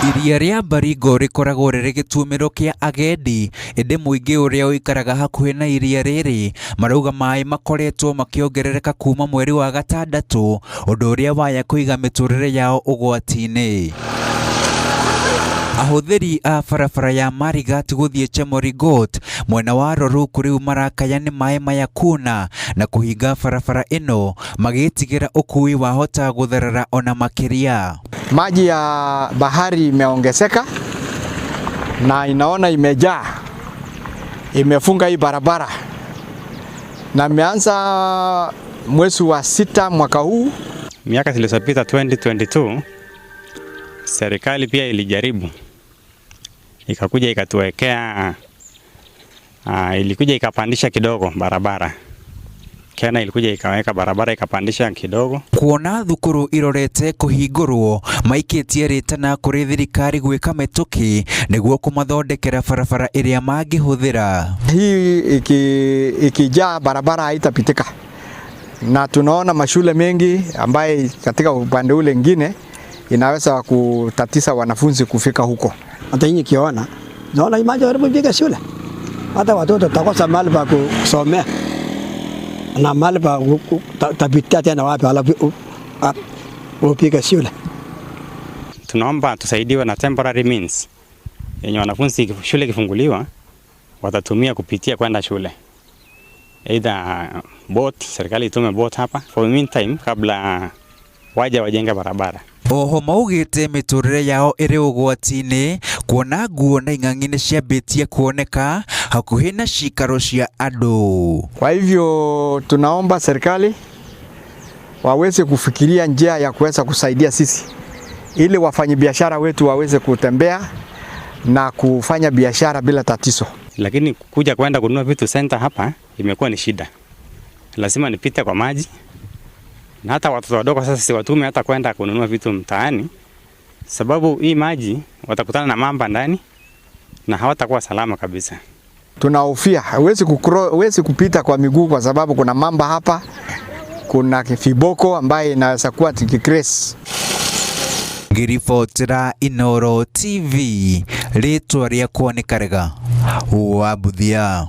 Iria rĩa Baringo rĩkoragwo rĩrĩ gĩtumĩro kĩa agendi, ĩndĩ mũingĩ ũrĩa ũikaraga hakuhĩ na iria rĩrĩ marauga maĩ makoretwo makĩongerereka kuma mweri wa gatandatũ, ũndũ ũrĩa waya kũiga mĩtũrĩre yao ũgwati-inĩ. Ahũthĩri a barabara ya Marigat gũthiĩ Chemorigot mwena wa Roruk rĩu marakaya nĩ maĩ maya kuna na kũhinga barabara ĩno magĩtigĩra ũkui wahota gũtherera ona makĩria. Maji ya bahari imeongezeka na inaona imejaa, imefunga hii barabara na imeanza mwezi wa 6 mwaka huu. Miaka zilizopita 2022 serikali pia ilijaribu ikakuja ikatuwekea, ilikuja ikapandisha kidogo barabara. Kena ilikuja ikaweka barabara ikapandisha kidogo. Kuona thukuru irorete kũhingũrwo maikĩtie rĩtana kũrĩ thirikari gwĩka mĩtũkĩ nĩguo kũmathondekera barabara ĩrĩa mangĩhũthĩra. Hii ikijaa barabara haitapitika, na tunaona mashule mengi ambaye katika upande ule mwingine inaweza kutatiza wanafunzi kufika huko. Hata nyinyi kiona, naona maji yalipopiga shule, hata watoto takosa mahali pa kusomea na mahali pa tapitia tena wapi, alafu upiga shule. Tunaomba tusaidiwe na temporary means yenye wanafunzi shule ikifunguliwa watatumia kupitia kwenda shule, either boat, serikali itume boat hapa for the meantime kabla waje wajenge barabara. Oho maugĩte mĩtũrĩre yao ĩrĩ ũgwati-inĩ kuona nguo na ing'ang'i nĩ ciambĩtie kuoneka hakuhĩ na cikaro cia andũ. Kwa hivyo tunaomba serikali waweze kufikiria njia ya kuweza kusaidia sisi ili wafanyabiashara wetu waweze kutembea na kufanya biashara bila tatizo. Lakini kuja kwenda kununua vitu center hapa imekuwa ni shida, lazima nipite kwa maji, na hata watoto wadogo sasa siwatume hata kwenda kununua vitu mtaani, sababu hii maji watakutana na mamba ndani na hawatakuwa salama kabisa. Tunahofia huwezi kupita kwa miguu kwa sababu kuna mamba hapa, kuna viboko ambaye inaweza kuwa tikikres. Ngĩribotera Inooro TV, rĩtwa rĩakwa nĩ Karega wa Buthia.